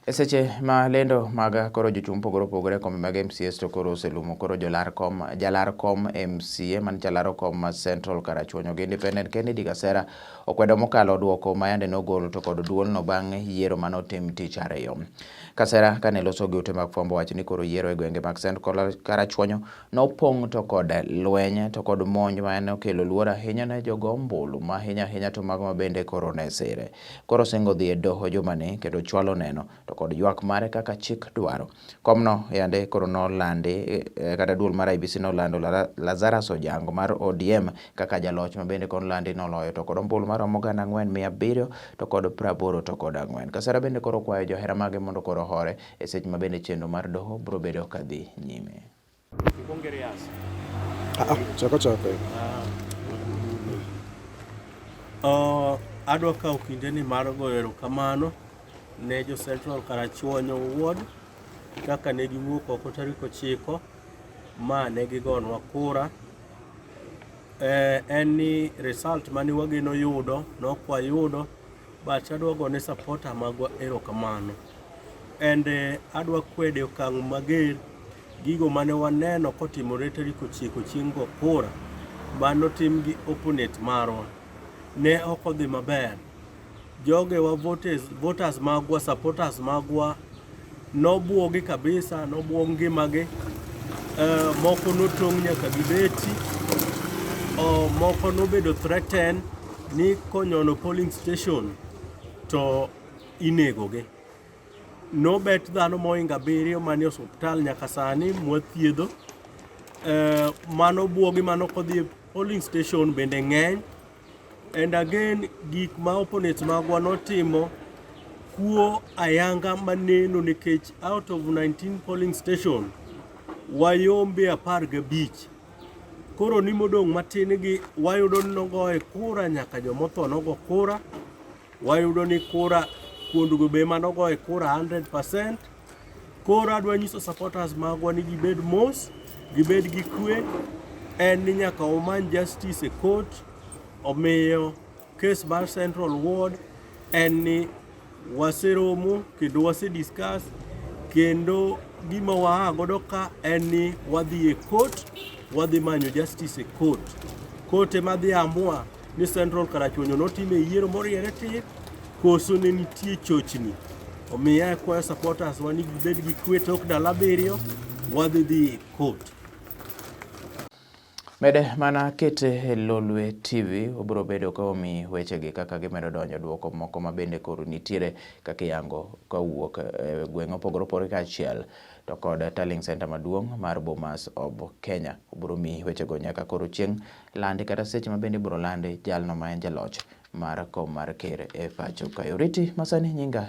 E seche ma lendo mag koro jochung' mopogore opogore e kombe mag MCAs to koro oselumo koro jolar kom jalar kom MCA man jalaro kom ma Central Karachuonyo gi Independent Kennedy Kasera okwedo mokalo duoko ma yande nogol to kod duolno bang' yiero manotim tich ariyo. Kasera kane loso gi ute mag fwambo wacho ni koro yiero e gwenge mag Central Karachuonyo nopong' to kod lweny to kod monj ma ne okelo luoro ahinya ne jogo ombulu ma ahinya ahinya to mago ma bende koro ne sire. Koro osingo dhi e doho jumani kendo chwalo neno to kod ywak mare kaka chik dwaro. Komno yande koro nolandi kata duol mar IEBC nolando Lazarus Ojango mar ODM kaka jaloch ma bende konlandi noloyo to kod ombulu maromo 4784. Kasera bende koro kwayo johera mage mondo koro ohore e seche ma bende chenro mar doho biro bedo kadhi nyime. Ah, chako chako. Adwa kawo kindeni mar goyo erokamano ne jo Central Karachuonyo Ward kaka ne giwuok oko tarik 9 ma ne gigonwa kura. En ni result mane wageno yudo nok wayudo, but adwa gone supporter magwa erokamano. And adwa kwedo okang' mager gigo mane waneno kotimore tarik 9 chieng' go kura manotim gi opponent marwa ne ok odhi maber. Jogewa voters magwa, supporters magwa nobuogi kabisa, nobuog ngimagi. Moko notong' nyaka gi beti, moko nobedo threaten ni konyono polling station to inegogi. Nobet dhano mohingo 7 manie osuptal nyaka sani mwathiedho. Mano buogi mano kodhi e polling station bende ng'eny. And again, gik ma opponents magwa notimo kuo ayanga maneno nikech out of 19 polling station wayombe 15. Koro ni modong' matin gi wayudo ni nogoye kura nyaka jomotho nogo kura. Wayudo ni kura kuondgo be manogoye kura 100%. Koro adwa nyiso supporters magwa ni gibed mos, gibed gi kwe, en ni nyaka wamany justice e court. Omiyo case mar Central Ward en ni waseromo kendo wase discuss kendo gima waa godo ka en ni wadhi e court, wadhi manyo justice e court. Court ema dhi amua ni Central Karachuonyo notime yiero moriere tir koso ne nitie chochni. Omiyo akwayo supporters wa ni gibed gi kwe tok ndalo 7 wadhi dhi e court. Mede mana kete e Lolwe TV, obiro bedo ka omi wechegi kaka gimedo donjo duoko moko ma bende koro nitiere kaka iyango kawuok e gweng' mopogore opogore kaachiel to kod tallying center maduong' mar Bomas of Kenya. Obiro miyi wechego nyaka koro chieng' landi kata seche ma bende ibiro landi jalno ma en jaloch mar kom mar ker e pacho kae. Oriti masani nyinga.